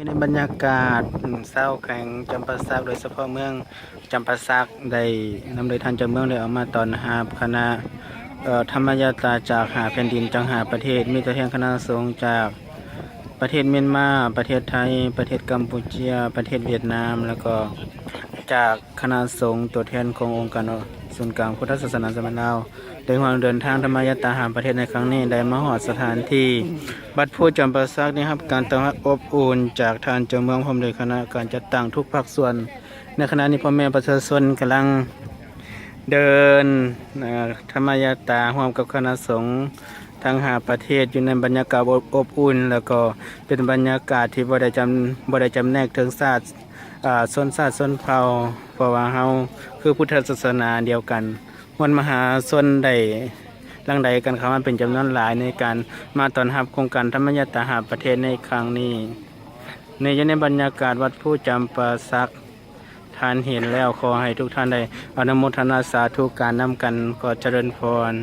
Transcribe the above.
ຢູ່ໃນບັນຍາກາດຊາວແຂວງຈຳປາສັກ ໂດຍສະເພາະເມືອງຈຳປາສັກ ໄດ້ນຳໂດຍທ່ານເຈົ້າເມືອງ ໄດ້ອອກມາຕ້ອນຮັບຄະນະ ເອີ ທຳມະຍາຕາຈາກຫ້າແຜ່ນດິນ ຈາກຫ້າປະເທດ ມີຕົວແທນຄະນະສົງຈາກປະເທດມຽນມາ, ປະເທດໄທ, ປະເທດກຳປູເຈຍ, ປະເທດຫວຽດນາມ ແລ້ວກໍຈາກຄະນະສົງ ຕົວແທນຂອງອົງການສູນກາງພຸດທະສາສະໜາສາມັນລາວ ໄດ້ຮ່ວມເດີນທາງທຳມະຍາຕາຫ້າປະເທດໃນຄັ້ງນີ້ ໄດ້ມາຮອດສະຖານທີ່ວັດພູຈຳປາສັກ ໄດ້ຮັບການຕ້ອນຮັບອົບອຸ່ນຈາກທ່ານເຈົ້າເມືອງ ພ້ອມດ້ວຍຄະນະການຈັດຕັ້ງທຸກພາກສ່ວນ. ໃນຂະນະນີ້ ພໍ່ແມ່ປະຊາຊົນກຳລັງເດີນ ເອີ ທຳມະຍາຕາຮ່ວມກັບຄະນະສົງທັງຫ້າປະເທດ ຢູ່ໃນບັນຍາກາດອົບ ອົບອຸ່ນ ແລ້ວກໍເປັນບັນຍາກາດທີ່ບໍ່ໄດ້ຈຳ ບໍ່ໄດ້ຈຳແນກເຖິງຊາດ ອາ ຊົນຊາດຊົນເຜົ່າ ເພາະວ່າເຮົາຄືພຸດທະສາສະໜາດຽວກັນ. ມວນມະຫາຊົນໄດ້ຫຼັ່ງໄຫຼກັນເຂົ້າມາເປັນຈຳນວນຫຼາຍ ໃນການມາຕ້ອນຮັບໂຄງການທຳມະຍາຕາຫ້າປະເທດໃນຄັ້ງນີ້. ນີ້ຢູ່ໃນບັນຍາກາດວັດພູຈຳປາສັກ ທ່ານເຫັນແລ້ວ ຂໍໃຫ້ທຸກທ່ານໄດ້ອະນຸໂມທະນາສາທຸການນຳກັນ. ຂໍຈະເລີນພອນ.